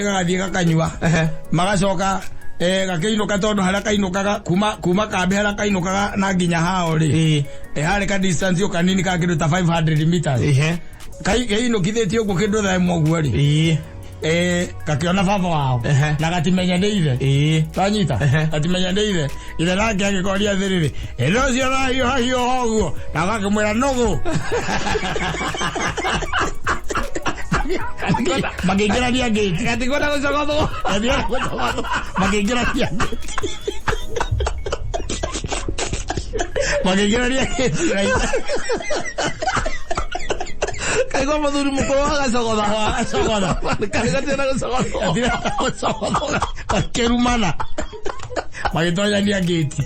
Gagathiĩ gakanyua. Magacoka gakĩinũka tondũ harĩa kainũkaga kuma kambĩ harĩa kainũkaga na nginya hao rĩ, harĩ ka distance o kanini ka kĩndũ ta 500 meters. Kainũkithĩtie ũguo kĩndũ thaa ĩmwe ũguo rĩ, gakĩona baba wao na gatimenyanĩire. Wanyita? Gatimenyanĩire. Ithe nake agĩkoria atĩrĩrĩ, ĩno ũcio ũrahiũha hiũha ũguo? Na gakĩmwĩra nũgũ. Makĩingĩrania ngĩti. Gatikwenda gũcogothwo. Makĩingĩrania ngĩti. Makĩingĩrania ngĩti na ithe. Kaigua mũthuri mũkũrũ agacogotha. Agacogotha. Kaĩ gatienda gũcogothwo. Gatienda gũcogothwo. Makĩrumana. Magĩtonyania ngĩti.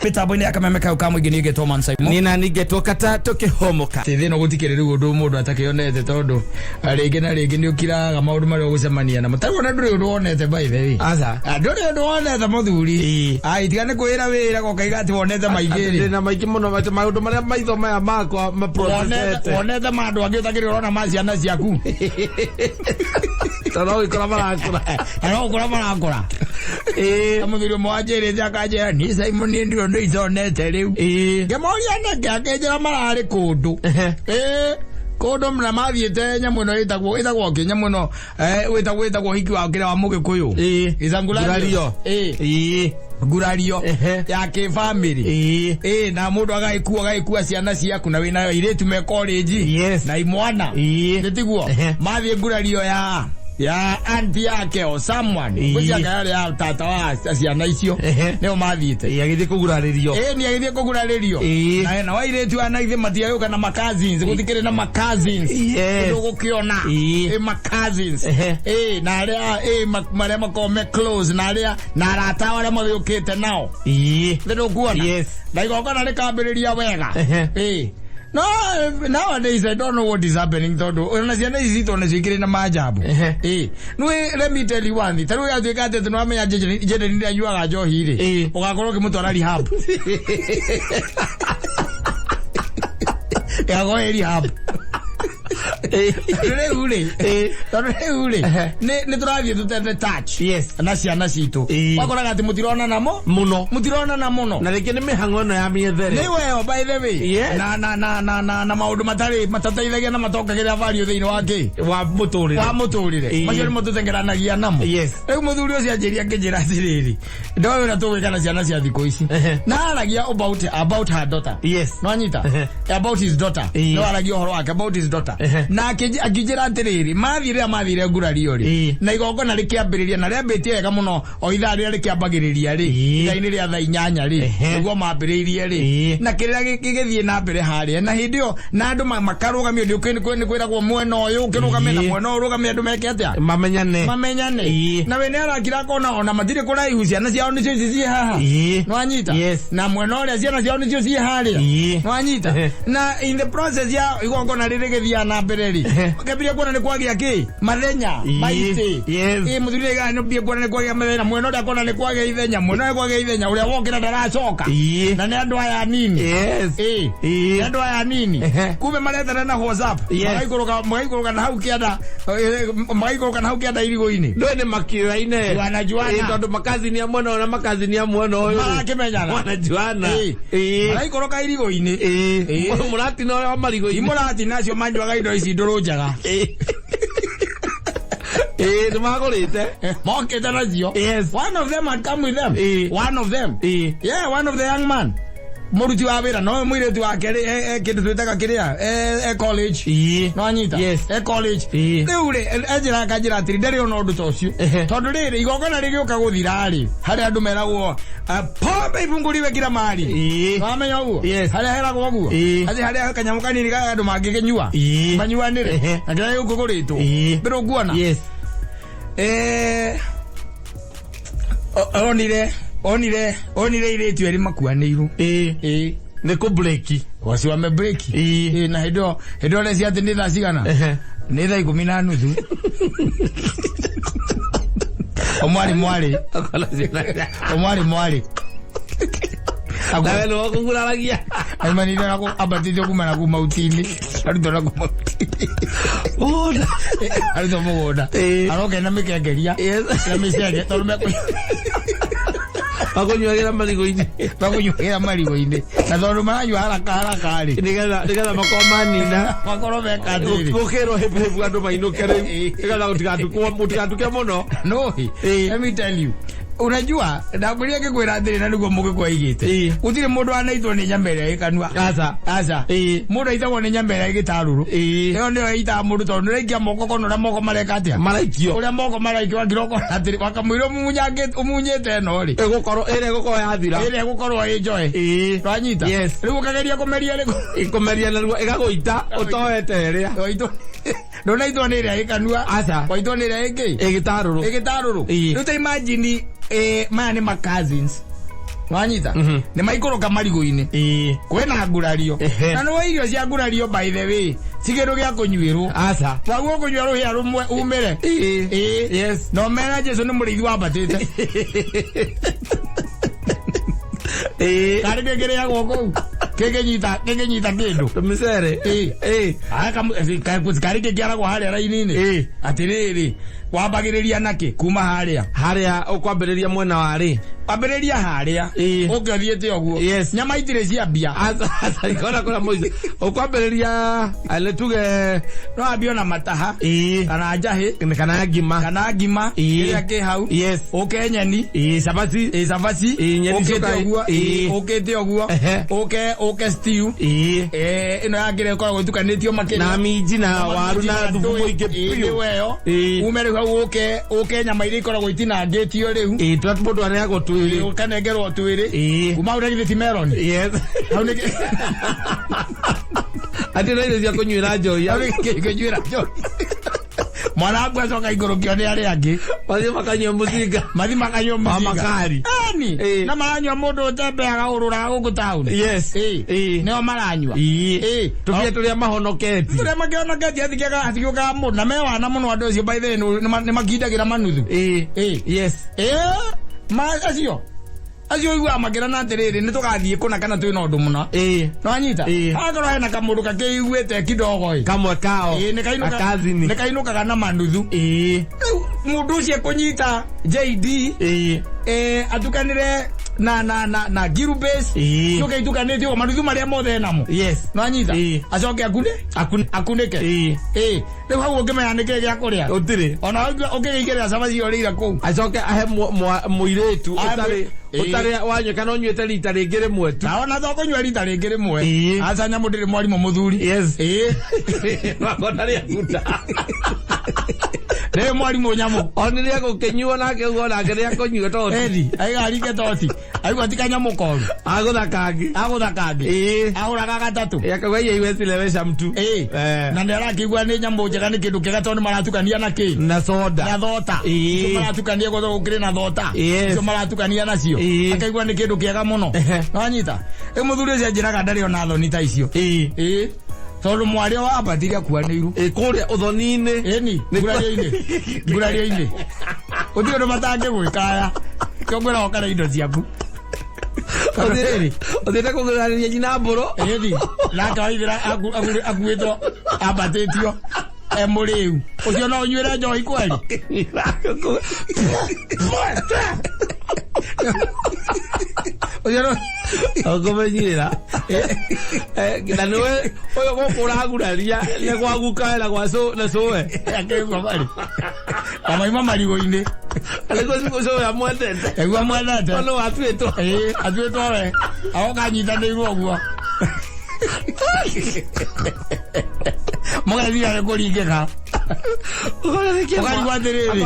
Mitambo-inĩ ya kameme kau ka mũingĩ niĩ ngetwo Man Simon. Nina ningetwo kata tũkĩhomoka. Thĩ ĩno gũtikĩrĩ rĩu ũndũ mũndũ atakĩonete tondũ rĩngĩ na rĩngĩ nĩ ũkiraga maũndũ marĩa ũgũcemania namo. Tarĩu ona ndũrĩ ũndũ wonete by the way. Aca. Ndũrĩ ũndũ wonete mũthuri. Ĩĩ. Ai tiga nĩ kwĩra wĩra ũkaiga atĩ wonete maingĩ rĩ. Ndĩna maingĩ mũno maita maũndũ marĩa maitho maya makwa Wonete maprocessete. wonete ma andũ angĩ ũtakĩrĩ ũrona ma ciana ciaku. Tondũ no gũikora marakũra. Na no gũkũra marakũra. Ĩĩ. Na mũthuri ũmwe wanjĩrĩte akanjĩra niĩ Simon niĩ ndirĩ ũndũ itonete rĩu. Ĩĩ. Ngĩmoria nĩkĩ akĩnjĩra mararĩ kũndũ. Ĩĩ kũndũ na mathiĩte nyamũ ĩno ĩtagwo kĩ nyamũ ĩno wĩtagwo hiki wa kĩrĩa wa mũgĩkũyũ. Ĩĩ. Icangurario. Ngurario. Ĩĩ. Ĩĩ. Ngurario Ehe. ya kĩbamĩrĩ. Ĩĩ. Ĩĩ na mũndũ agagĩkua ciana ciaku na wĩna airĩtu me college Yes. na imwana. Ĩĩ. Nĩ tiguo? Ehe. Mathiĩ ngurario ya auntie yake or someone. Ĩĩ. Ngwĩciria yarĩ ya tata wa ciana icio. Ehe. Nĩo mathiĩte. Ĩĩ agĩthiĩ kũgurarĩrio. Ĩĩ nĩ agĩthiĩ kũgurarĩrio. Ĩĩ. Na airĩtu aya na ithe matiagĩũka na ma cousins gũtikĩrĩ na ma cousins. Yes. Ũndũ ũgũkĩona. Ĩĩ. Ĩ ma cousins. Ehe. Ĩĩ na arĩa ĩ marĩa makoragwo me close na arĩa na arata ao arĩa magĩũkĩte nao. Ĩĩ. Nĩ ndũkuona? Yes. Na igongona rĩkambĩrĩria wega. Ehe. Ĩĩ. No, nowadays I don't know what is happening tondũ ona ciana ici citũ nacio ikĩrĩ na manjambo. Ehe. Ĩĩ. Nĩ let me tell you one thing. Ta rĩu yatuĩka atĩ nĩ wamenya Jaden nĩ anyuaga njohi rĩ. Ĩĩ. Ũgakorwo ũkĩmũtwara rehab. Ĩgakorwo ĩ rehab. Tondũ rĩu rĩ, tondũ rĩu rĩ, nĩ tũrathiĩ tũtete touch. Yes. Na ciana citũ. Ĩĩ. Wakoraga atĩ mũtironana mo. Mũno. Mũtironana mũno. Na rĩngĩ nĩ mĩhang'o ĩno ya mĩethere. Nĩ weyo by the way. Yes. Na maũndũ matarĩ matateithagia na matongagĩrĩra value thĩinĩ wa kĩ? Wa mũtũrĩre. Wa mũtũrĩre. Ĩĩ. Macio nĩmo tũtengeranagia namo. Yes. Rĩu mũthuri ũcio anjĩria akĩnjĩra atĩrĩrĩ, ndoĩ ũrĩa tũgwĩka na ciana cia thikũ ici. Ehe. Na aragia about her daughter. Yes. Nwanyita? Ehe. About his daughter. Ĩĩ. No aragia ũhoro wake about his daughter. Ehe. Na akĩnjĩra atĩrĩrĩ, mathiĩ rĩrĩa mathire ngurario rĩ, Ĩĩ. na igongona rĩkĩambĩrĩria na rĩambĩtie wega mũno o ithaa rĩrĩa rĩkĩambagĩrĩria rĩ, Ĩĩ. ithaa-inĩ rĩa thaa 8 rĩ, Ehe. nĩguo mambĩrĩirie rĩ, Ĩĩ. na kĩrĩa gĩgĩthiĩ na mbere harĩa na hĩndĩ ĩyo na andũ makarũgamio nĩ kwĩragwo mwena ũyũ ũkĩrũgame na Ĩĩ. mwena ũyũ ũrũgame andũ meke atĩa? Mamenyane. Mamenyane. Ĩĩ. Na we nĩ arakira akona ona matirĩ kũraihu ciana ciao nĩcio ici ciĩ haha. Ĩĩ. Nwanyita? Yes. Na mwena ũrĩa ciana ciao nĩcio ciĩ harĩa. Ĩĩ. Nwanyita? Ehe. Na in the process ya igongona rĩrĩ rĩgĩthiaga na mbere rĩ, Ehe. ũkĩambirie kuona nĩ kwagĩa kĩ? Mathenya. Ĩĩ. Maitĩ. Yes. Ĩĩ mũthuri nĩ nĩ kuona nĩ kwagĩa mathenya mwena ũrĩa akona nĩ kwagĩa ithenya mwena ũrĩa kwagĩa ithenya ũrĩa wokĩra ndaracoka. Ĩĩ. Na nĩ andũ aya anini. Yes. Ĩĩ. Ĩĩ. Nĩ andũ aya anini. Ehe. Kumbe maretana na WhatsApp. Yes. Magaikũrũka na hau kĩanda magaikũrũka na hau kĩanda irigũ-inĩ. Ndũĩ nĩ makĩoyaine. Wanajuana. Ĩĩ, tondũ makazini a mwena ũyũ na makazini a mwena ũyũ. Marakĩmenyana. Wanajuana. Ĩĩ. Ĩĩ. Maraikũrũka irigũ-inĩ. Ĩĩ. Ĩĩ. Mũratina ũrĩa wa marigũ-inĩ. Imũratina acio manyuaga indo ici ndũrũ njega. Ĩĩ. Ĩĩ, nĩ magũrĩte. Mokĩte nacio. Yes. One of them had come with them. Ĩĩ. One of them. Ĩĩ. Yeah, one of the young man. Mũruti wa wĩra no mũirĩtu wake rĩ kĩndũ twĩtaga kĩrĩa e college. Ĩĩ. No anyita? Yes. E college. Ĩĩ. Rĩu rĩ enjĩra akanjĩra atĩrĩ ndarĩ ona ũndũ ta ũcio. Ehe. Tondũ rĩrĩ igongona rĩgĩũka gũthira rĩ harĩa andũ meragwo pombe ibungũriwe kila mahali. Ĩĩ. Wamenya ũguo? Yes. Harĩa heragwo ũguo? Ĩĩ. Atĩ harĩa kanyamũ kanini ga andũ mangĩkĩnyua. Ĩĩ. Manyuanĩre. Ehe. Na kĩrĩa gĩkũgũrĩtwo. Ĩĩ. Mbere ũkuona? Yes. Onire airĩtu erĩ makuanĩirwo. Ĩĩ. Ĩĩ. Nĩ kũ break. Wacio wame break. Ĩĩ. Ĩĩ, na hĩndĩ ĩyo hĩndĩ ĩyo ũrecia atĩ nĩ thaa cigana? Ehe. Nĩ thaa 10:30. Omwarĩ mwarĩ. Omwarĩ mwarĩ. Nawe nĩwe ũkũguraragia. Aimanire na ambatĩtio kuma na kuma utini, arutwo na kuma utini, arutwo mũgũnda. Ĩĩ. Aroka ena mĩkengeria Yes. na mĩcege tondũ Makũnyuagĩra marigũ-inĩ. mekũnyuagĩra marigũ-inĩ, na tondũ maranyua haraka haraka rĩ, Nĩgetha makorwo manina. Makorwo meka atĩrĩrĩ. Gũkĩrwo hĩbu hĩbu andũ mainũke rĩu. Ĩĩ. Nĩgetha gũtigatuke mũno. No, Ĩĩ. let me tell you, unajua ndakwĩria ngĩkwĩra atĩrĩ, na nĩguo mũgĩkũ aigĩte, Ĩĩ. gũtirĩ mũndũ anaitwo nĩ nyama ĩrĩa ĩ kanua. Aca. Aca. Ĩĩ. Mũndũ aitagwo nĩ nyama ĩrĩa ĩ gĩtarũrũ. Ĩĩ. Ĩyo nĩyo ĩitaga mũndũ, tondũ nĩũraikia moko kona ũrĩa moko mareka atĩa. Maraikio. Ũrĩa moko maraikio, wakira ũkona atĩrĩ wakamũira ũmunyĩte ĩno rĩ, Ĩgũkorwo ĩrĩa ĩgũkorwo yathira. Ĩrĩa ĩgũkorwo ĩ njoe. Ĩĩ. Twanyita. Yes. Rĩu ũkageria kũmeria rĩ, Ĩkũmeria narua ĩgagũita ũtoete ĩrĩa. Waitwo, ndũnaitwo nĩ ĩrĩa ĩ kanua. Aca. Waitwo nĩ ĩrĩa ĩngĩ. Ĩgĩtarũrũ. Ĩgĩtarũrũ. Ĩĩ. Rĩu ta imagine, maya nĩ ma cousins, wanyita, nĩ maikũrũka marigũ-inĩ. Ĩĩ. Kwĩna ngurario. Ehe. Na nĩwe irio cia ngurario, by the way, ci kĩndũ gĩa kũnyuĩrwo. Aca. Waguo kũnyua rũhĩa rũmwe umĩre. Ĩĩ. Ĩĩ. Yes. No mera Jesu nĩ mũrĩithi wambatĩte. Ĩĩ. Karĩ kĩngĩrĩagwo kũu kĩngĩnyita kĩngĩnyita kĩndũ. Tũmĩcere. Ĩĩ. Ĩĩ. Karĩ kĩngĩaragwo harĩa raini-inĩ. Ĩĩ. Atĩrĩrĩ, wambagĩrĩria nakĩ kuma harĩa? Harĩa ũkwambĩrĩria mwena wa rĩ? Wambĩrĩria harĩa. Ĩĩ. Ũke ũthiĩte ũguo. Yes. Nyama itirĩ ciambia. Aca, aca, ikona kũrĩa mũico. Ũkwambĩrĩria nĩ tuge. No ambie na mataha. Ĩĩ. Kana njahĩ. Kana ngima. Kana ngima. Ĩĩ. Kĩrĩa kĩ hau. Yes. Ũke nyeni. Ĩĩ, cabaci. Ĩ, cabaci. Ĩĩ, nyeni Ũkĩte cukari. ũguo. Ĩĩ. Ũkĩte ũguo. Ehe. Ũke stew. Ĩĩ. Ĩno ya kĩrĩa ĩkoragwo ĩtukanĩtio makĩria. Na minji na waru na thubu mũingĩ biũ. Biũ. Ĩĩ. Ume rĩu hau ũke nyama iria ikoragwo itinangĩtio rĩu. Ĩĩ, tũrĩa mũndũ arĩagwo twĩrĩ. Ũkanengerwo twĩrĩ. Ĩĩ. Kuma hau na githĩ ti meloni? Yes. Hau nĩ Atĩ na irio cia kũnyuĩra njohi. Hau nĩ kĩnyuĩra njohi. Mwana waku acoka ikũrũkio nĩ arĩa angĩ. Mathiĩ makanyua mũcinga. Mathi makanyua Wa mũcinga. makari. Ani. Ĩĩ. Na maranyua mũndũ ũtembeaga ũrũraga gũkũ taũni. Yes. Ĩĩ. Ĩĩ. Nĩo maranyua. Ĩĩ. Ĩĩ. Tũbia tũrĩa mahonoketie. Tũrĩa makĩhonoketie hatigiũkaga mũndũ na mewana mũno andũ acio, by the way, nĩ makindagĩra manuthu. Ĩĩ. Ĩĩ. Yes. Ĩĩ, ma acio iguaga makĩrana atĩrĩrĩ, nĩ tũgathiĩ kũna kana twĩna ũndũ mũna. Ĩĩ. Nĩwanyita. Ĩĩ. Akorwo hena kamũndũ kakĩiguĩte kidogo ĩ. Kamwe kao. Ĩĩ, nĩ kainũka- Akazini. nĩ kainũkaga na manuthu. Ĩĩ. Rĩu mũndũ ũcio ekũnyita JD, Ĩĩ. atukanĩre na Giru base. Ĩĩ. Coke itukanĩtio ũguo, manuthu marĩa mothe enamo. Yes. Nĩwanyita. Ĩĩ. Acoke akune akunĩke. Ĩĩ. Ĩĩ, rĩu hau ũngĩmenya nĩkĩ gĩa kũrĩa. Gũtirĩ. Ona ũngĩgĩikĩrĩra cabaci ũrĩire kũu. Acoke ahe mũirĩtu Ahe ũtarĩ Ĩĩ. ũtarĩ wanyua kana ũnyuĩte rita rĩngĩ rĩmwe tu. Na ona to kũnyua rita rĩngĩ rĩmwe. Ĩĩ. Aca, nyamũ ndĩrĩ mwarimũ mũthuri. Yes. Ĩĩ. Wakona rĩaguta. Ndĩrĩ mwarimũ nyamũ. Oni rĩagũkĩnyuo nake ũguo nake rĩakũnyua toti. Edi aigarike toti aigua ti kanyamũ koru. Agũtha kangĩ. Agũtha kangĩ. Ĩĩ. Agũraga gatatũ. Akauga iye iwezi lewesha mtu. Ĩĩ. Eh. Na nĩ arakĩigua nĩ nyamũ njega, nĩ kĩndũ kĩega, tondũ nĩ maratukania na kĩ? Na soda. Na thota. Ĩĩ. Icio maratukania gũthũ gũkĩrĩ na thota. Yes. Icio maratukania nacio. Ĩĩ. Akaigua nĩ kĩndũ kĩega mũno. Ehe. Nĩwanyita. Rĩu mũthuri ũcio anjĩraga ndarĩ ona thoni ta icio. Ĩĩ. Ĩĩ, tondũ mwarĩ wa ambatire akuanĩirwo. Ĩĩ, kũrĩa ũthoni-inĩ. Ĩni ngurario-inĩ, ngurario-inĩ gũtirĩ ũndũ matangĩgwĩkaya kĩo ngwĩra ũkare indo ciaku. Ũthiĩte kũgũrarĩria nyina mbũrũ. Ĩni nake waithĩra akuĩtwo ambatĩtio e mũrĩu ũcio, no ũnyuĩre njohi kweri. Ũcio no Ũkũmenyĩra na nĩwe ũyũ gũkũ ũraguraria nĩ gwa guka na gwa na cũwe. Akĩigua marĩ kamaima marigũ-inĩ. Arĩkũ cũwe amwendete. Aigua mwendete. Tondũ watuĩtwo. Ĩĩ, atuĩtwo we agoka anyitanĩirwo ũguo mũgethira nĩ kũringĩka. Ũkarigwo atĩrĩrĩ.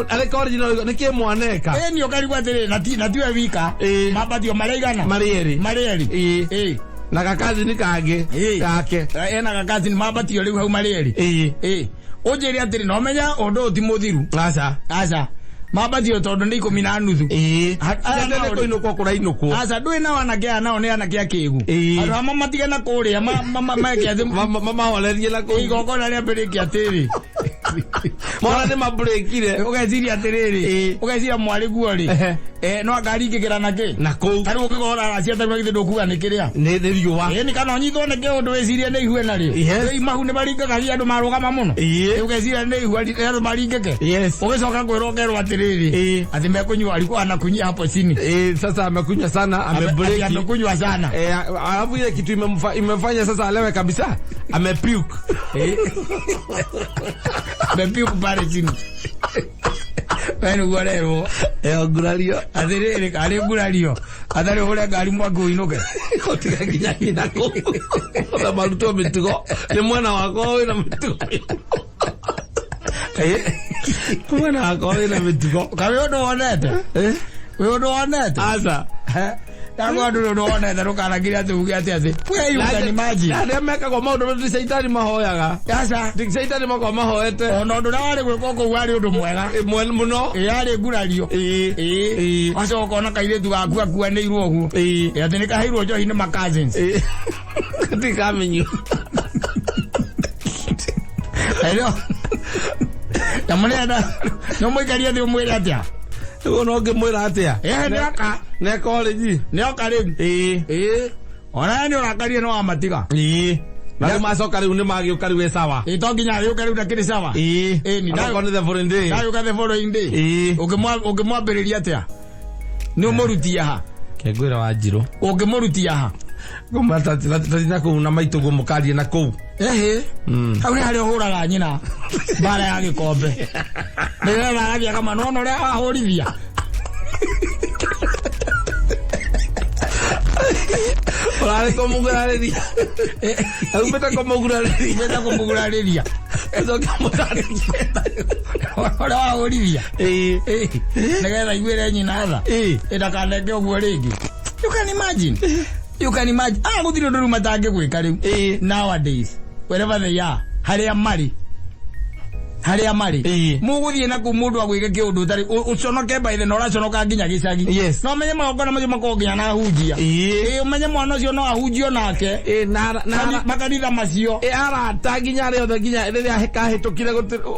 Arĩka original nĩkĩ mwaneka. Ĩni, ũkarigwo atĩrĩrĩ, na tiwe wika. Ĩĩ. Mambatio marĩa igana. Marĩ erĩ. Marĩ erĩ. Ĩĩ. Ĩĩ. Na gakazini kangĩ. Ĩĩ. Gake. Ena gakazini, mambatio rĩu hau marĩ erĩ. Ĩĩ. Ĩĩ, ũnjĩre atĩrĩ, no menya ũndũ ũyũ ti mũthiru. Aca. Aca, mambatio tondũ nĩ 10:30. Ĩĩ. Aya nĩ nao rĩ. kũinũkwo kũrainũkwo. Aca, ndũĩ nao anake aya nao nĩ anake a kĩgu. Ĩĩ. Andũ amwe matige na kũrĩa meke atĩ Mamahorerie na kũu. Igongona rĩambĩrĩkia atĩrĩ. Mona nĩ mabreakire. Ũgeciria atĩrĩrĩ. Ĩĩ. Ũgeciria mwarĩ guo rĩ. Ehe. No ngari ingĩgera na kĩ Na kũu. Tarĩu ũngĩkorwo ũraracia tarĩu githĩ ndũkuga nĩ kĩrĩa Nĩ riũa. Ĩni kana ũnyitwo nĩ kĩũndũ wĩcirie nĩ ihue narĩo. Yes. Rĩu mahu nĩ maringaga andũ marũgama mũno. Ĩĩ. Ũgeciria nĩ ihue andũ maringĩke. Yes. Ũgĩcoka kwĩrwo ũkerwo atĩrĩrĩ Ĩĩ. atĩ mekũnyua alikuwa anakunyia hapo chini. Sasa amekunywa sana, Ati amebreki. amekunywa sana. Alafu ile kitu imemfanya sasa alewe kabisa, amepuke. Amepuke pale chini. We nĩguo ũrerwo. Ngurario. Atĩrĩrĩ karĩ ngurario atarĩ ũhũre ngari mwaki ũinũke. Gũtiga nginya nyina kũu. Ona marutwo mĩtugo. Nĩ mwena wakwa wĩna mĩtugo. Mwena wakwa wĩna mĩtugo. Ka wĩ ũndũ wonete? Wĩ ũndũ wonete? Aca. Ndakwa ndũrĩ ũndũ wonete ndũkanakire atĩ uge atĩ atĩ. We you can imagine. Arĩa mekagwo maũndũ ti caitani mahoyaga. Aca. Ti caitani makoragwo mahoete. Ona ũndũ ũrĩa warĩ gwĩkwo kũu warĩ ũndũ mwega. Mũno. Ĩ yarĩ ngurario. Ĩĩ. Ĩ. Wacoka ũkona kairĩtu gaku akuanĩirwo ũguo. Ĩĩ. Ĩ atĩ nĩ kaheirwo njohi nĩ ma cousins. Ĩĩ. Tikamenywo. Ĩrĩo. Na mũrenda no mũikarie thĩ ũmwĩre atĩa? Rĩu ona ũngĩmwĩra atĩa? Ĩ nĩoka. Nĩ college. Nĩoka rĩu. Ĩĩ. Ĩ. Ona nĩ ũrakarie nĩ wamatiga. Ĩĩ. Na rĩu macoka rĩu nĩ magĩũka rĩu ĩ sawa. Ĩ to nginya agĩũke rĩu ndakĩrĩ sawa. Ĩĩ. Ĩĩ, ni Onakorwo nĩ the following day. Ndagĩũka the following day. Ĩĩ. Ũngĩmwambĩrĩria atĩa? Nĩ ũmũrutia ha? Kengwĩra wa Njirũ. Ũngĩmũrutia ha? Tũtina kũu na maitũ guo mũkarie na kũu. Ehe. Hau nĩ harĩa ũhũraga nyina mbara ya gĩkombe. Nĩgetha agathiĩ akama nĩwona ũrĩa wahũrithia. Ũrarĩ kũmũgurarĩria. Aumĩte kũmũgurarĩria. Umĩte kũmũgurarĩria. Ũcoke mũtarĩrie. Ũrĩa wahũrithia. Ĩĩ. Ĩĩ. Nĩgetha aiguĩre nyina tha. Ĩĩ. Ĩ ndakaneke ũguo rĩngĩ. You can imagine. You can imagine. Ah, gũtirĩ ũndũ rĩu matangĩgwĩka rĩu. Ĩĩ. Nowadays, wherever they are, harĩa marĩ. Harĩa marĩ. Ĩĩ. Mũgũthiĩ na kũu mũndũ agwĩke kĩũndũ ũtarĩ ũconoke by the na ũraconoka nginya gĩcagi. Yes. No ũmenye magongona macio makoragwo nginya na ahunjia. Ĩĩ. Ĩĩ ũmenye mwana ũcio no ahunjio nake. Ĩĩ, na Makanitha macio. Ĩ arata nginya arĩa othe nginya rĩrĩa kahĩtũkire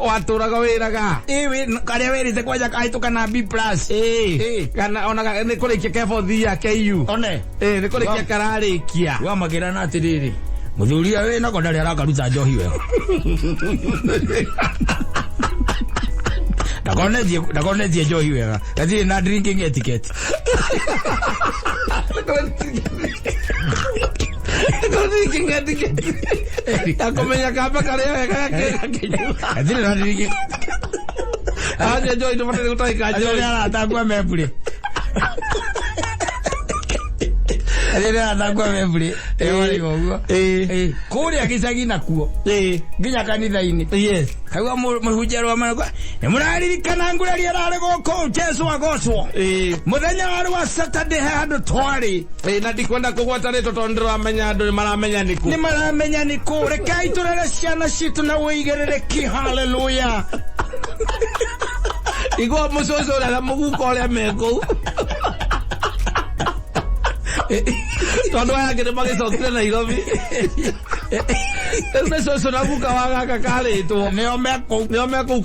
watũraga wĩraga. Ĩĩ karĩa wĩrĩte kwanja kahĩtũka na B plus. Ĩĩ. Ĩĩ. Kana ona nĩ kũrĩkia kebothi ya KU. One. Ĩĩ, nĩ kũrĩkia kararĩkia. Wamakĩra na atĩrĩrĩ. Mũthuri ũyũ wĩna ko ndarĩ arakaruta njohi wega. Ndakonetie njohi wega. Gatirĩ na drinking etiquette. Drinking etiquette. Akomenya kamba karĩa wega gakĩnyua. Gatirĩ na drinking. Anja njohi ndũbataire gũtahĩka Acio njohi. nĩ arata akua mebure. Acio nĩ arata akua mebure. Ĩĩ marĩga ũguo. Ĩĩ. Ĩĩ. Kũrĩa gĩcagi nakuo. Ĩĩ. Nginya kanitha-inĩ. Yes. Kaigua mũhunjia arũgama na nĩ mũraririkana nguraria ararĩ gũkũ Jesũ agocwo. Ĩĩ. Mũthenya warĩ wa Saturday he handũ twarĩ. Ĩĩ, na ndikwenda kũgwata rĩtwa tondũ ndĩramenya andũ nĩ maramenya nĩ kũ. Nĩ maramenya nĩ kũ. Rekei tũrere ciana citũ na ũigĩrĩrĩki. Hallelujah. Igua mũcũcũ ũrĩa na mũguka ũrĩa me kũu. Tondũ aya angĩ nĩ magĩcokire Nairobi. Rĩu nĩ cũcũ na guka wa gaka karĩtwo. Nĩo me kũu. Nĩo me kũu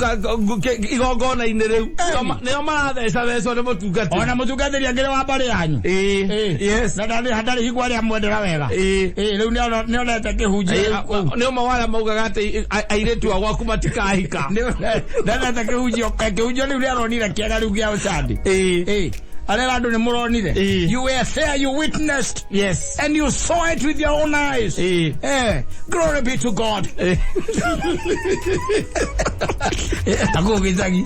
igongona-inĩ rĩu. Nĩo marathecabecwo nĩ mũtungatĩri. Ona mũtungatĩri akĩrĩ wa mbarĩ yanyu. Ĩĩ. Yes. Na ndarĩ hingo arĩa mwendera wega. Ĩĩ. Ĩĩ, rĩu nĩonete kĩhunjio kũu. Nĩ ũmwe wa arĩa maugaga atĩ airĩtu a gwaku matikahika. Nĩonete kĩhunjio kĩhunjio rĩu nĩaronire kĩega rĩu gĩa Sunday. Ĩĩ. Ĩĩ. Arera andũ nĩ mũronire. Ĩĩ. You were there, you witnessed. Yes. And you saw it with your own eyes. Ĩĩ. Glory be to God. Ĩĩ. Akũu gĩcagi.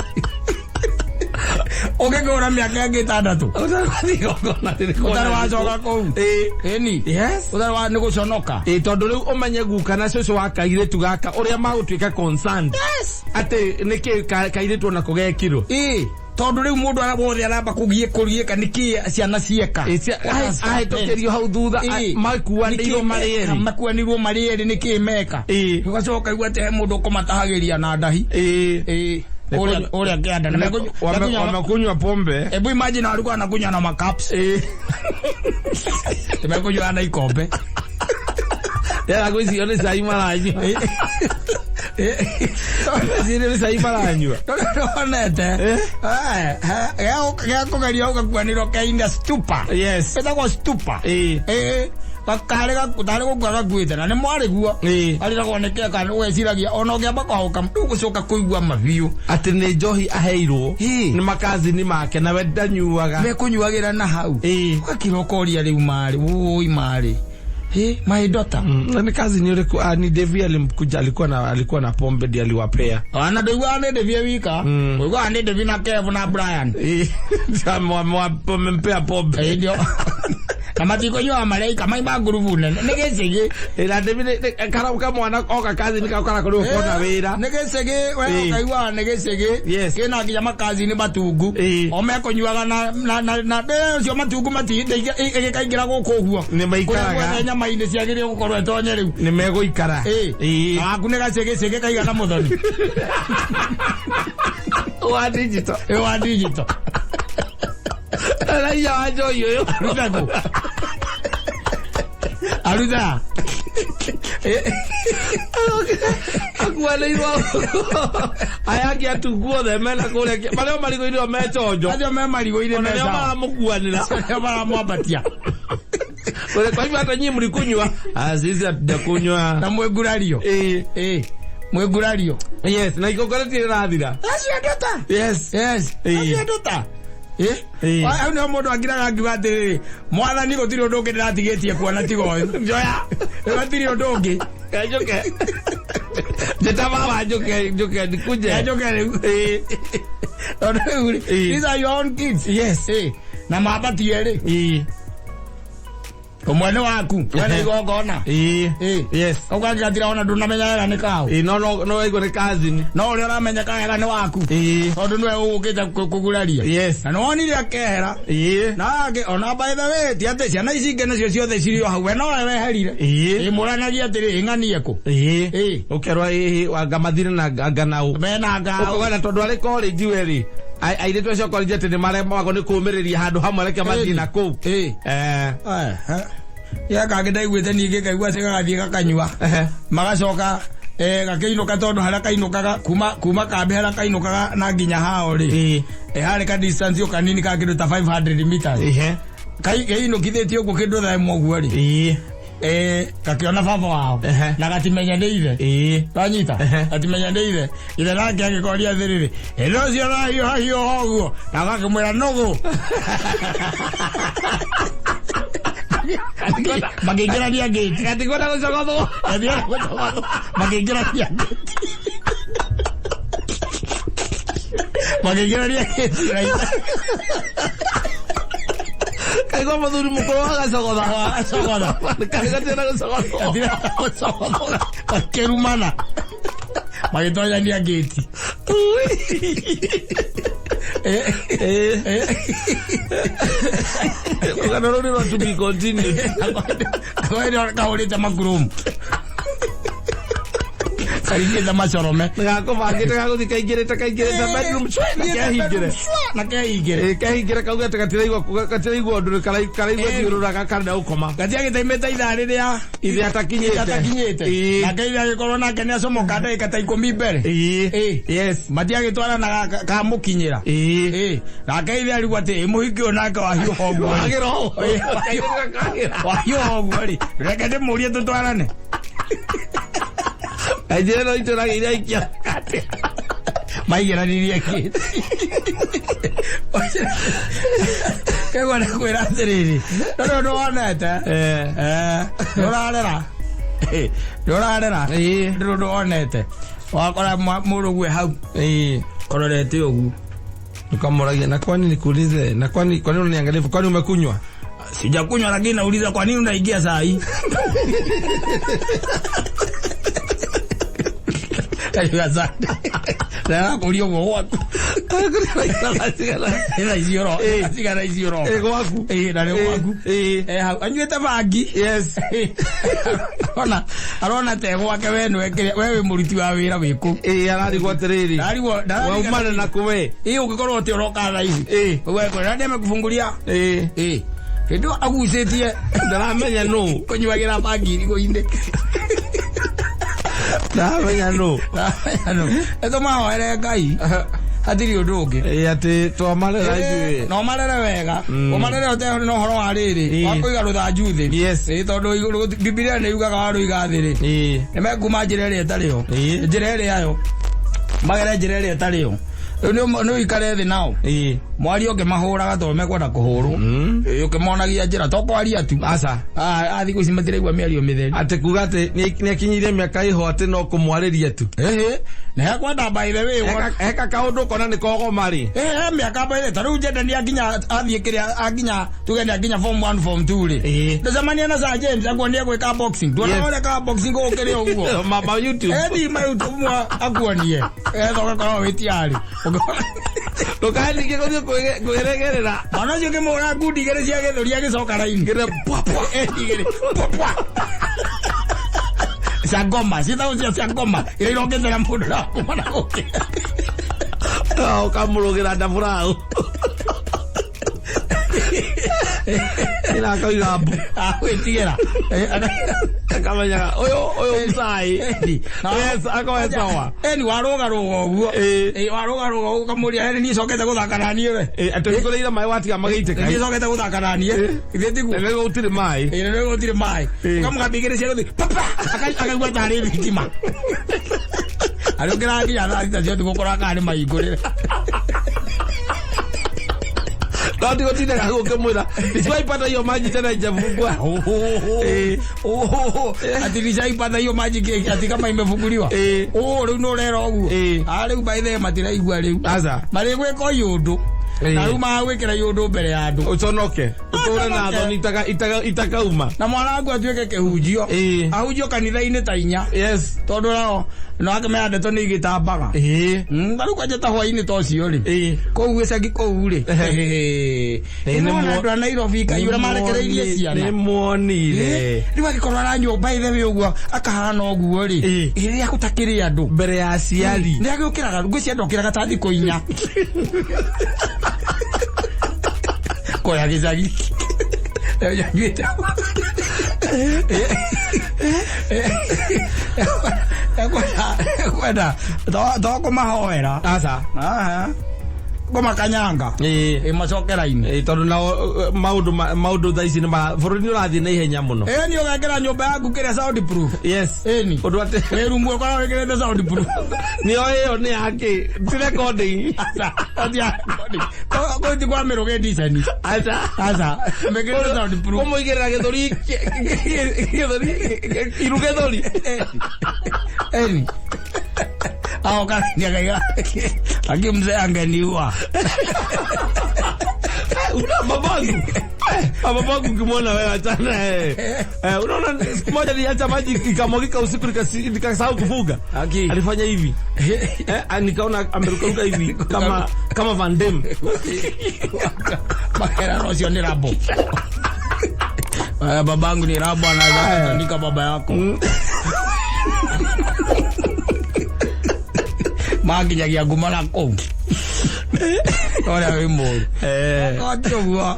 Ũngĩkũra mĩaka ĩngĩ ĩtandatũ. Ũtarĩ igongona rĩrĩkũ. Ũtarĩ wacoka kũu. Ĩĩ. Ĩni. Yes. Ũtarĩ wa nĩ gũconoka. Ĩĩ, tondũ rĩu ũmenye guka na cũcũ wa kairĩtu gaka ũrĩa magũtuĩka concerned. Yes. Atĩ nĩkĩ kairĩtu onako gekirwo. Ĩĩ. Tondũ rĩu mũndũ wothe aramba kũgiĩka nĩkĩ ciana cieka. Ahĩtũkĩrio hau thutha makuanĩirwo marĩ erĩ. Makuanĩirwo marĩ erĩ nĩkĩ meka. Ĩĩ. Ũgacoka ũkaigua atĩ he mũndũ ũkũmatahagĩria na ndahi. Ĩĩ. Ĩĩ. Ũrĩa kĩanda. Wamekunywa pombe. Ebu imagine walikuwa wanakunywa na macups. Ĩĩ. Tumekunywa na ikombe. Yara gwĩcirio nĩ cai maranyua. Meciria nĩ cai maranyua. Ndonete gĩa kũgeria ũgakuanĩrwo keina stupa. Yes. Ĩtagwo stupa. Ĩĩ. Ĩĩ, karĩ tarĩ gũkua gakuĩte na nĩ mwarĩ guo. Ĩĩ. Arĩragwo nĩ keka ũgeciragia ona ũngĩamba kwahũka rĩu gũcoka kũigua mabiũ. Atĩ nĩ njohi aheirwo Ĩĩ. nĩ makazini make nawe ndanyuaga. Mekũnyuagĩra na hau. Ĩĩ. Ũgakira ũkoria rĩu marĩ wũi marĩ. Ĩ, my daughter. Na nĩ kazini ũrĩkũ? Ah, ni Devi alimkuja, alikuwa na pombe ndiye aliwapea. Ona ndũiguaga nĩ Devi e wika. Ũiguaga nĩ Devi na Kev na Brian. Ĩĩ. Wamempea pombe. Ĩ, ndio. Na matikũnyuaga mareika maima ngurubu nene nĩ gĩcĩgĩ. Ĩ, na Devi kara kamwana oka kazini kau karakorirwo kona wĩra. Nĩ gĩcĩgĩ we. Ĩĩ. Ũkaiguaga nĩ gĩcĩgĩ. Yes. Kĩna nginya makazini matungu. Ĩĩ. O mekũnyuaga na ũcio matungu ĩgĩkaingĩra gũkũ ũguo. Nĩ maikaraga. Kũrĩa guothe nyama-inĩ ciagĩrĩire gũkorwo ĩtonye rĩu. Nĩ megũikara. Ĩĩ. Ĩĩ. Waku nĩ gacĩgĩcĩgĩ kaigana mũthoni. Wa digital. Ĩ, wa digital. Raia wa njohi ũyũ. Aruta kũ? Aruta. Akuanĩirwo aya angĩ atungu othe mena kũrĩa marĩa o marigũ-inĩ o me chonjo. Acio me marigũ-inĩ Ona me nĩo sawa. maramũkuanĩra. Nĩo maramwambatia. Kwa hivyo hata nyinyi mlikunywa? Ah, sisi hatujakunywa. Na mwĩngurario. Ĩĩ. Ĩĩ, mwĩngurario. Yes, na igongona rĩtirĩ rĩrathira. Acio andũ. Yes. Yes. Ĩĩ. Acio andũ ta. Ĩĩ. Hau nĩho mũndũ akiraga akiuga atĩrĩrĩ, mwathani, gũtirĩ ũndũ ũngĩ ndĩratigĩtie kuona tiga ũyũ. Njoya. Gũtirĩ ũndũ ũngĩ. Njũke. Njĩta baba njũke njũke nikuje. Njũke rĩu. Ĩĩ. Tondũ rĩu rĩ, Ĩĩ. these are your own kids. Yes. Ĩĩ. Na mambatie rĩ, Ĩĩ. ũmwe nĩ waku wena igongona. Ĩĩ. Ĩĩ. Yes. Kau kangĩ gatirona, ndũnamenya wega nĩ kaũ. Ĩĩ, no waigua nĩ cousin. No ũrĩa ũramenya wega nĩ waku. Ĩĩ. Tondũ nĩwe ũgũkĩte kũguraria. Yes. Na nĩwonire akehera. Ĩĩ. Na angĩ ona by the way, ti atĩ ciana ici ingĩ nacio ciothe cirĩ o hau, we nowe weherire. Ĩĩ. Ĩ, mũranagia atĩrĩ, ĩng'anie kũ? Ĩĩ. Ĩĩ. Ũkerwo ĩĩ anga mathire na anga nau. Mena ngao. Ũkauga tondũ arĩ college we rĩ, airĩtu acio college atĩ nĩ maremagwo nĩ kũũmĩrĩria handũ hamwe, reke mathiĩ na kũu. Ĩĩ. Eh. Ya kangĩ ndaiguĩte ningĩ ngaigua atĩ gagathiĩ gakanyua. Magacoka gakĩinũka, tondũ harĩa kainũkaga kuma kambĩ harĩa kainũkaga na nginya hao rĩ, Ĩĩ. harĩ ka distance o kanini ka kĩndũ ta 500 meters. Kainũkithĩtie ũguo kĩndũ thaa ĩmwe ũguo rĩ, Ĩĩ. Gakĩona baba wao. Na gatimenya nĩ ithe. Wanyita? Gatimenya nĩ ithe. Ithe nake agĩkoria atĩrĩrĩ, ĩno ũcio ũrahiũha hiũha ũguo? Na gakĩmwĩra nũgũ. Makĩingĩrania ngĩti. Gatikwenda gũcogothwo. Gathiĩ gũcogothwo. Makĩingĩrania ngĩti, makĩingĩrania ngĩti na ithe. Kaigua mũthuri mũkũrũ agacogotha. Agacogotha. Gatikwenda gũcogothwo. Gatirenda gũcogothwo. Makĩrumana, magĩtonyania ngĩti. Rũgano rũrũ rwa to be continued. Kahũrĩte makurumu, karingĩte macorome. Gakũbangĩte gagũthiĩ kaingĩrĩte bedroom cwe, na kehingĩre. Na kehingĩre. Ĩ, kehingĩre kauge atĩ gatiraigua ũndũ, karaigua thiũrũraga karenda gũkoma. Gatiagĩtaimĩte ithaa rĩrĩa ithe atakinyĩte. Atakinyĩte. Nake ithe agĩkorwo nake nĩ acomoka ndagĩka ta 10 mbere. Ĩĩ. Ĩĩ. Yes. Matiagĩtwarana kamũkinyĩra. Ĩĩ. Ĩĩ. Nake ithe arigwo atĩ ĩ mũhiki ũyũ nake wahiũha ũguo rĩ. Wagĩra ũũ. Ĩĩ, Kagĩra. wahiũha ũguo rĩ, reke ndĩmũrie tũtwarane. Njĩra ĩno itũragĩire aikia atĩa? Maigĩranirie kĩti kaigua nĩ kwĩra atĩrĩrĩ, no nĩ ũndũ wonete. Nĩ ũrarera. Nĩ ũrarera. Ĩĩ. Nĩ ũndũ wonete wakora mũrũgue hau Ĩĩ. kororete ũguo. Ukamũragia, na kwani nikuulize, na kwani kwa nini unaniangalia hivyo? Kwani umekunywa? Sijakunywa, lakini nauliza kwa nini unaingia saa hii. Kaigua asante. Na kũria ũguo gwaku. Thaa ici cigana ici ũroka? Ĩ, gwaku. Ĩĩ, na nĩ gwaku. Ĩĩ. Hau anyuĩte bangi. Yes. Arona te gwake, we nĩwe we wĩ mũruti wa wĩra wĩ kũu. Ĩĩ, ararigwo atĩrĩrĩ. Ndarigwo. Waumana na kũwe. Ĩĩ, ũngĩkorwo ũtĩ ũroka thaa ici. Ĩĩ. We kwĩra ndĩmekufungulia. Ĩĩ. Ĩĩ, hĩndĩ ĩyo agucĩtie Ndaramenya nũ. kũnyuagĩra bangi irigũ-inĩ. Ndamenya nũ. Ĩtũmahoere Ngai, hatirĩ ũndũ ũngĩ. Ĩ, atĩ twamarera ithuĩ. Na ũmarere wega, ũmarere ũte na ũhoro wa rĩrĩ wa kũiga rũthanju thĩ. Ĩ, tondũ Bibilia nĩ yugaga warũiga thĩ rĩ, nĩ mekuma njĩra ĩrĩa ĩtarĩ yo, njĩra ĩrĩa yo magere njĩra ĩrĩa ĩtarĩ yo. Rĩu nĩ ũikare thĩ nao, mwario ũkĩmahũraga tondũ mekwenda kũhũrwo. Ĩ, ũkĩmonagia njĩra, to kwaria tu. Aca. Ah, ah, thikũ ici matiraigua mĩario mĩtheri. Atĩ kuga atĩ nĩ akinyire mĩaka ĩho atĩ no kũmwarĩria tu. Ĩhĩ, na hekwenda, by the way, Eka kaũndũ kona nĩ kogoma rĩ. Ĩhĩ, mĩaka by the, ta rĩu njenda nĩ akinya athiĩ kĩrĩa akinya, tuge nĩ akinya form 1, form 2 rĩ, ndacemania na Sir James akuonie gwĩka boxing. Nduona ũrĩa ka boxing gũkĩrĩ ũguo. Ma YouTube. Edi ma YouTube akuonie etha ũgakorwo wĩ tiarĩ. Ndũkae ningĩ gũthiĩ kwĩregerera. Mwana ũcio ũkĩmũhũra ngundi igĩrĩ cia gĩthũri agĩcoka raini. Ngĩre pwa pwa. Edi igĩrĩ pwa pwa cia ngoma, ciĩtagwo cia ngoma iria irongethera mũndũ na kuma na gũkĩ. Ũkamũrũgĩra ndaburaũ. Ĩra akoiga mbu. Agwĩtigĩra. Akamenyaga ũyũ mũcai. Yes, akoe sawa. Eni warũgarũga ũguo. Warũgarũga ũguo ũkamũria, "Eni niĩ cokete gũthaka na niĩ we?" Atĩ ũhingũrĩire maĩ watiga magĩitĩka. "Niĩ cokete gũthaka na niĩ, ithuĩ tiguo?" Nĩguo gũtirĩ maĩ. Ĩ, nĩguo gũtirĩ maĩ. Ũkamũgambia igĩrĩ cia gũthiĩ papa, akaigua tarĩ thitima arĩũkĩraga nginya thaa 6 cia ũtukũ kũrora kana nĩ mahingũrĩre. No ndigũtindaga hau ũkĩmwĩra nisiwaipata hiyo maji tena ijafungua. Ati nishaipata hiyo maji ati kama imefunguliwa. Oh, rĩu nĩ ũrera ũguo. Ah, rĩu by the way matiraigua rĩu. Aca. Marĩgwĩka o iũndũ na rĩu magwĩkĩra iũndũ mbere ya andũ. Ũconoke ũtũre na thoni itakauma. Na mwana waku atuĩke kĩhunjio, ahunjio kanitha-inĩ ta 4, tondũ nao no akĩmenya ndeto nĩ igĩtambaga. Ta rĩu kwanja ta hwaĩ-inĩ ta ũcio rĩ, kũu gĩcagi kũu rĩ, nĩ andũ a Nairobi kaĩ ũrĩa marekereirie ciana. Nĩ muonire. Rĩu angĩkorwo aranyua by the way ũguo akahana ũguo rĩ, rĩrĩa gũtakĩrĩ andũ mbere ya aciari, nĩ agĩũkĩraga, ngwĩciria ndokĩraga ta thikũ 4 koya gĩcagi nyuĩte ekwenda to kũmahoera. Aca. Aha. Kũmakanyanga ĩ macokera-inĩ. Ĩ, tondũ nao maũndũ thaa ici nĩ bũrũri nĩ ũrathiĩ na ihenya mũno. Ĩ, nĩ ũgekĩra nyũmba yaku kĩrĩa sound proof. Ĩni. Ũndũ atĩ wĩ rumu ũkoragwo wĩkĩrĩte sound proof. Nĩyo ĩyo nĩ yakĩ ti recording. Kũu ti kwa mĩrũgĩ ndiceni. Aca. Aca, mĩkĩrĩte sound proof. Kũmũigĩrĩra gĩthũri gĩthũri iru gĩthũri. Eni aoka akaiga aki mzee angeniua. Una babangu. Babangu ukimwona wewe achana eh. Unaona siku moja niliacha maji ikamwagika usiku nikasahau kufuga. Aki. Alifanya hivi. Nikaona amerukaruka hivi kama Van Damme. Makera ũcio nĩ rabo. Babangu ni rabo, anaweza kutandika baba yako makinyagia nguma na kũu ũrĩa wĩ mũru. Oti ũguo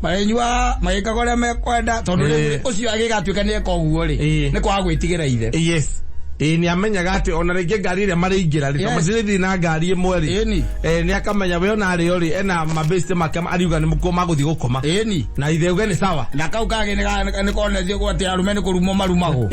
marĩnyua magĩkaga ũrĩa mekwenda, tondũ rĩu ũcio agĩgatuĩka nĩ eka ũguo rĩ, nĩ kwaga gwĩtigĩra ithe. Yes. Ĩ, nĩ amenyaga atĩ ona rĩngĩ ngari ĩrĩa marĩingĩra rĩ, tondũ matirĩthiĩ na ngari ĩmwe rĩ. Nĩ akamenya we ona arĩo rĩ, ena mabĩste make ariuga nĩ mũkuo magũthiĩ gũkoma. Na ithe uge nĩ sawa. Na kau kangĩ nĩ konetio atĩ arũme nĩ kũrumwo marumagwo.